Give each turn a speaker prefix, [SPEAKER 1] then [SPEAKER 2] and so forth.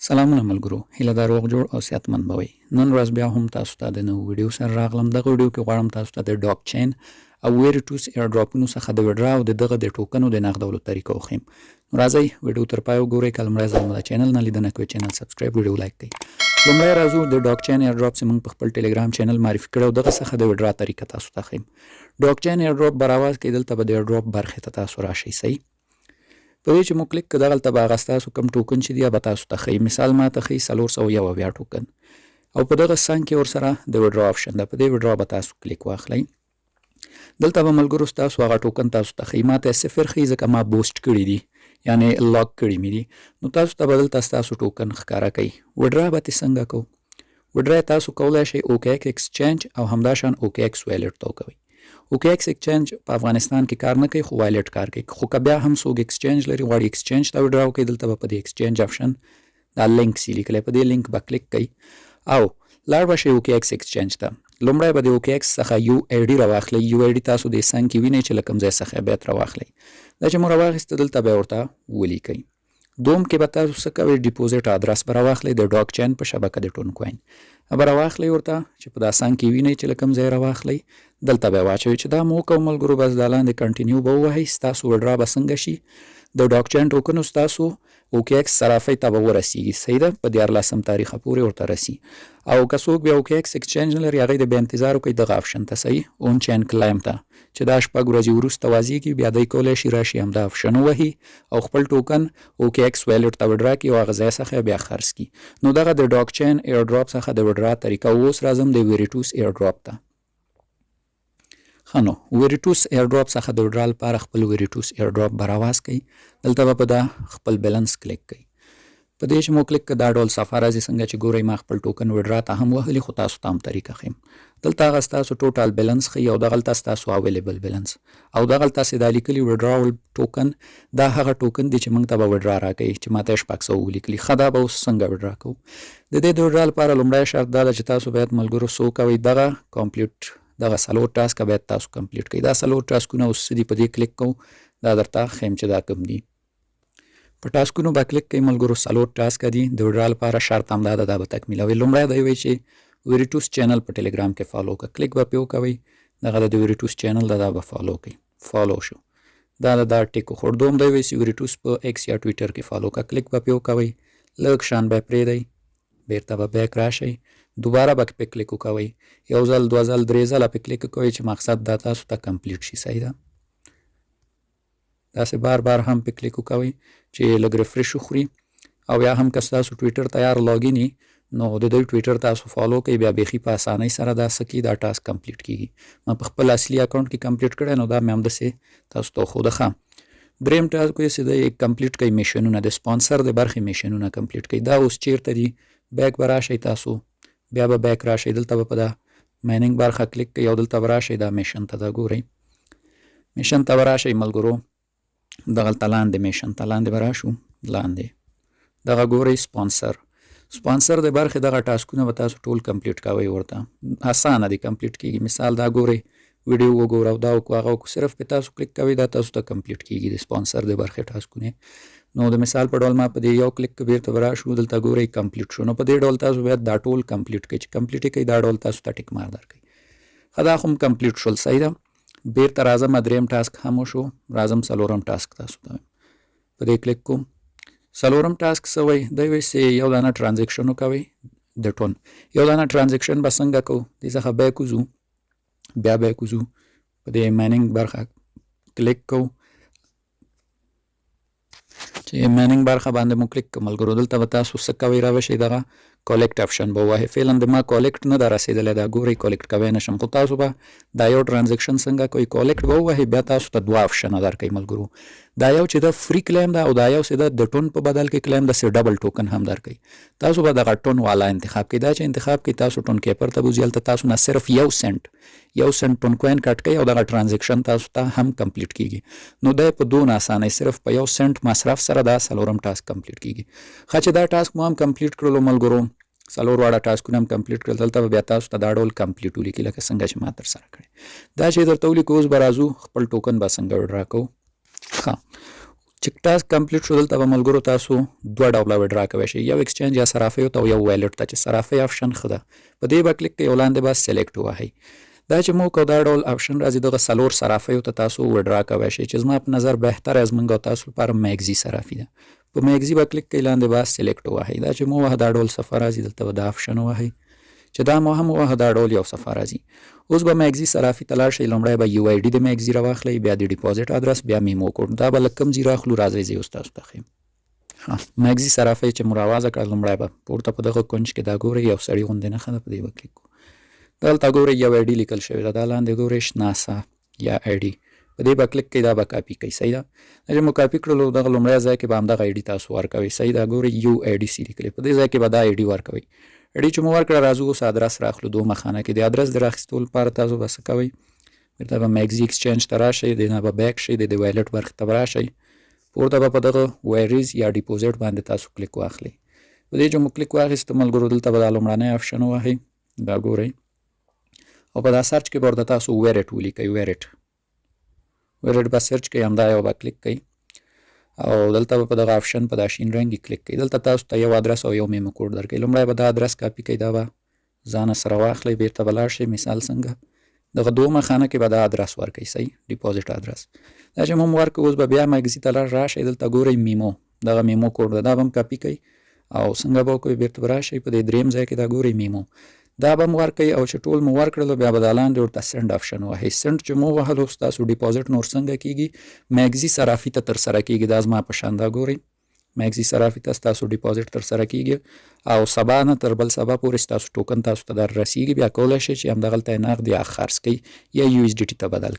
[SPEAKER 1] سلامونه ملګرو، هیله ده روغ جوړ او صحتمند به وئ. نن ورځ بیا هم تاسو ته د نوو ویډیو سره راغلم. دغه ویډیو کې غواړم تاسو ته د ډاک چین او ویریټوس ایرډراپونو څخه د ویډرا او د دغه د ټوکنو د نغدولو طریقه وښیم. نو راځئ ویډیو تر پایه وګورئ. که لومړی ځل مو دا چینل نه لیدنه کوئ، چینل سبسکرایب، ویډیو لایک کړئ. لومړی راځو د ډاک چین ایرډراپ چې موږ په خپل ټلګرام چینل معرفي کړی او دغه څخه د ویډرا طریقه تاسو ته ښیم. ډاک چین ایرډراپ به راواز کړئ، دلته به د ایرډراپ برخې ته تاسو راشئ. صحیح په دې چې مو کلیک که دغلته به هغه ستاسو کوم ټوکن چې دی به تاسو ته ښیي. مثال ما ته ښیي 471 ټوکن او په دغه څنګ کې ورسره د ویډرا آپشن ده، په دې ویډرا به تاسو کلیک واخلئ. دلته به ملګرو ستاسو هغه ټوکن تاسو ته ښیي. ما ته صفر ښیي ځکه ما بوسټ کړي دي، یعنی لاک کړي مې دي. نو تاسو ته به دلته ستاسو ټوکن ښکاره کوي. ویډرا به ترې څنګه کوو؟ ویډرا تاسو کولای شئ اوکې ایکس ایکسچینج او همداشان اوکې ایکس ویلټ ته وکوئ. اوکې ایکس ایکسچینج په افغانستان کې کار نه کوي خو وایلټ کار کوي. خو که بیا هم څوک ایکسچینج لري غواړي ایکسچینج ته ویډرا وکړي، دلته به په دې ایکسچینج آپشن دا لینک سی لیکلی، په دې لینک به کلیک کوي او لاړ به شئ اوکې ایکس ایکسچینج ته. لومړی به د اوکې ایکس څخه یو ای ډي راواخلئ. یو ای ډي تاسو دې څنګ کې وینئ چې له کوم ځای څخه باید راواخلئ. دا چې مو راواخیسته دلته به ورته ولیکئ. دوم کې به تاسو څه کوئ، ډیپوزیټ ادرس به راواخلئ د ډاک چین په شبکه د ټون کوین به راواخلئ ورته چې په دا څنګ کې وینئ چې له کوم ځای راواخلئ، دلته به واچوئ. چې دا مو وکړو ملګرو، بس دا لاندې کنټینیو به ووهئ. ستاسو وډرا به څنګه شي؟ د ډاک چین ټوکنو ستاسو اوکې ایکس صرافۍ ته به ورسیږي. صحیح ده، په 13 تاریخه پورې ورته رسي. او که څوک بیا اوکې ایکس ایکسچینج نه لري، هغوی د بیا انتظار وکړي دغه آپشن ته، صحیح اون چین کلایم ته، چې دا 6 ورځې وروسته وازیږي، بیا دی کولی شي راشي همدا آپشن ووهي او خپل ټوکن اوکې ایکس ویلټ ته وډرا کړي او هغه ځای څخه بیا خرڅ کړي. نو دغه د ډاک چین ایرډراپ څخه د وډرا طریقه. اوس راځم د ویریټوس ایرډراپ ته. ښه نو ویریټوس ایرډراپ څخه د وډرا لپاره خپل ویریټوس ایرډراپ به راواز کړئ. دلته به په دا خپل بیلنس کلیک کړئ. په دې چې مو کلیک کړ دا ډول صفحه راځي. څنګه چې ګورئ ما خپل ټوکن وډرا ته هم وهلي، خو تاسو ته هم طریقه ښیم. دلته هغه ستاسو ټوټال بیلنس ښیي او دغلته ستاسو اویلیبل بیلنس او دغلته تاسې دا لیکلي وډراول ټوکن، دا هغه ټوکن دي چې موږ ته به وډرا راکوي چې ما ته یې 600 ولیکلي. ښه دا به اوس څنګه وډرا کوو؟ د دې د وډرا لپاره لومړی شرط دا ده چې تاسو باید ملګرو څو کوئ دغه کمپلیټ، دغه څلور ټاسکه باید تاسو کمپلیټ کړئ. دا څلور ټاسکونه اوس څه دي؟ په دې کلیک کوو، دا درته ښیم چې دا کوم دي. په ټاسکونو به کلیک کوئ ملګرو، څلور ټاسک دي د وډرا لپاره. شرط هم دا ده دا به تکمیلوي. لومړی دی وایي چې ویریټوس چینل په ټلګرام کې فالو کړه، کلیک به پې وکوئ. دغه د ویریټوس چینل ده، دا به فالو کړئ. فالو شو، دا د دا ټیک وخوړ. دوم دی وایي چې ویریټوس په ایکس یا ټویټر کې فالو کړه، کلیک به پې وکوئ. لږ شان به پرېږدئ، بیرته به بیک راشئ، دوباره به پې کلیک وکوئ. یو ځل، دوه ځل، درې ځله پې کلیک وکوئ چې مقصد دا تاسو ته کمپلیټ شي. صحیح ده، داسې بار بار هم پې کلیک وکوئ چې لږ ریفرش وخوري. او یا هم که ستاسو ټویټر تیار لاګین وي نو د دوی ټویټر تاسو فالو کړئ، بیا بیخي په اسانۍ سره دا څه کېږي، دا ټاسک کمپلیټ کېږي. ما په خپل اصلي اکاونټ کې کمپلیټ کړی، نو دا مې همداسې تاسو ته وښوده. ښه دریم ټاسک یې چې دی کمپلیټ کړئ، میشنونه د سپانسر د برخې میشنونه کمپلیټ کړئ. دا اوس چیرته دي؟ بیک به راشئ تاسو، بیا به بیک راشئ، دلته به په دا ماینینګ برخه کلیک کړئ او دلته به راشئ دا میشن ته. دا ګورئ میشن ته به راشئ ملګرو، دغلته لاندې میشن ته لاندې به راشو، لاندې دغه ګورئ سپانسر، سپانسر د برخې دغه ټاسکونه به تاسو ټول کمپلیټ کوئ. ورته اسانه دي کمپلیټ کیږي. مثال دا ګورئ ویډیو وګوره او دا وکړو هغه وکړو، صرف په تاسو کلیک کوئ دا تاسو ته کمپلیټ کیږي د سپانسر د برخې ټاسکونه. نو د مثال په ډول ما په دې یو کلیک کې بیرته به راشو، دلته ګورئ کمپلیټ شو. نو په دې ډول تاسو باید دا ټول کمپلیټ کړئ، چې کمپلیټ یې کړئ دا ډول تاسو ته ټیک مار درکوي. ښه دا خو هم کمپلیټ شول. صحیح ده، بیرته راځم، دریم ټاسک هم وشو، راځم څلورم ټاسک تاسو ته وایم. په دې کلیک کوم. څلورم ټاسک څه وایي؟ دی وایي چې یو دانه ترانزکشن وکوئ د ټون. یو دانه ترانزکشن به څنګه کوو؟ دې څخه بیک وځو، بیا بیک وځو، په دې ماینینګ برخه کلیک کوو. چې ماینینګ برخه باندې مو کلیک کړ ملګرو، دلته به تاسو څه کوئ، را به شئ دغه کولیکټ آپشن به ووهئ. فعلا د ما کولیکټ نه ده رسېدلی، دا ګورئ کولیکټ کوی نه شم، خو تاسو به دا یو ترانزکشن څنګه کوئ، کولیکټ به ووهئ، بیا تاسو ته دوه آپشنه درکوي ملګرو. دا یو چې ده فری کلیم ده او دا یو چې ده د ټون په بدل کې کلیم ده، چې ډبل ټوکن هم درکوي. تاسو به دغه ټون والا انتخاب کړئ. دا چې انتخاب کړئ تاسو ټون کیپر ته بوځي، هلته تاسو نه صرف یو سنټ، یو سنټ ټون کوین کټ کوي او دغه ترانزکشن تاسو ته هم کمپلیټ کیږي. نو دی په دونه اسانۍ صرف په یو سنټ مصرف سره دا څلورم ټاسک کمپلیټ کیږي. ښه چې دا ټاسک مو هم کمپلیټ کړلو ملګرو، څلور واړه ټاسکونه هم کمپلیټ کړل، دلته به بیا تاسو ته دا ډول کمپلیټ ولیکي لکه څنګه چې ما ترسره کړی. دا چې درته ولیکو، اوس به راځو خپل ټوکن به څنګه وډرا کوو. ښه چې ټاسک کمپلیټ شو، دلته به ملګرو تاسو دوه ډوله ویډرا کوی شئ، یو ایکسچینج یا صرافیو ته او یو والټ ته. چې صرافۍ آپشن ښه ده، په دې به کلیک کوئ او لاندې به سلیکټ ووهئ. دا چې مو کو دا ډول آپشن راځي، دغه څلور صرافیو ته تاسو ویډرا کوی شئ، چې زما په نظر بهتره زمونږ او تاسو لپاره میکزي صرافي ده. په میکزي به کلیک کوئ، لاندې به سلیکټ ووهئ. دا چې مو وه دا ډول صفحه راځي، دلته به دا آپشن ووهئ. چې دا مو هم وه دا ډول یو صفحه راځي. اوس به میکزي صرافي ته لاړ شئ، لومړی به یو آی ډي د میکزي راواخلئ، بیا د ډیپوزیټ ادرس، بیا میمو کوډ. دا به له کوم ځای راخلو؟ راځئ زه یې اوس تاسو ته ښیم. میکزي صرافۍ چې مو راوازه کړه، لومړی به پورته په دغه کنج کې دا ګورئ یو سړي غوندې نښه ده، په دې به کلیک کوو. دلته ګورئ یو آی ډي لیکل شوې ده، دا لاندې ګورئ شناسه یا آی ډي، په دې به کلیک کوئ، دا به کاپي کوئ. صحیح ده؟ دا چې مو کاپي کړلو، دغه لومړی ځای کې به همدغه آی ډي تاسو ورکوئ. صحیح ده؟ ګورئ یو آی ډي سي لیکلی، په دې ځای کې به دا آی ډي ورکوئ. آی ډي چې مو ورکړه، راځو اوس ادرس راخلو. دومه خانه کې د ادرس د راخیستو لپاره تاسو به څه کوئ؟ بیرته به میکزي ایکسچینج ته راشئ، د نه به بیک شئ، د والټ برخې ته به راشئ، پورته به په دغه ویریز یا ډیپوزیټ باندې تاسو کلیک واخلئ. په دې چې مو کلیک واخیست ملګرو، دلته به دا لومړنی آپشن ووهئ، دا ګورئ، او په دا سرچ کې به ورته تاسو ویریټ ولیکئ. ویریټ به سرچ کوئ، همدا یو به کلیک کوئ او دلته به په دغه آپشن په دا شین رنګ کې کلیک کوئ. دلته تاسو ته یو ادرس او یو میمو کوډ درکوي. لومړی به دا ادرس کاپي کوئ، دا به ځانه سره واخلئ، بیرته به لاړ شئ. مثال څنګه دغه دومه خانه کې به دا ادرس ورکوي، صحیح ډیپوزیټ ادرس دا چې موږ ورکړو. اوس به بیا میکزي ته لاړ راشئ، دلته ګورئ میمو، دغه میمو کوډ ده، دا به هم کاپي کوئ او څنګه به وکړئ؟ بیرته به راشئ په دې دریم ځای کې دا ګورئ میمو، دا به هم ورکوي. او چې ټول مو ورکړلو، بیا به دا لاندې ورته سند آپشن وهئ. سند چې مو وهلو، ستاسو ډیپوزیټ نور څنګه کیږي؟ میکزي صرافي ته ترسره کیږي. دا زما په شان دا ګورئ میکزي صرافي ته ستاسو ډیپوزیټ ترسره کیږي او سبا نه تر بل سبا پورې ستاسو ټوکن تاسو ته در رسیږي. بیا کولی شئ چې همدغلته یې نغد یا خرڅ کړئ یا یو اس ډي ټي ته بدل کړئ.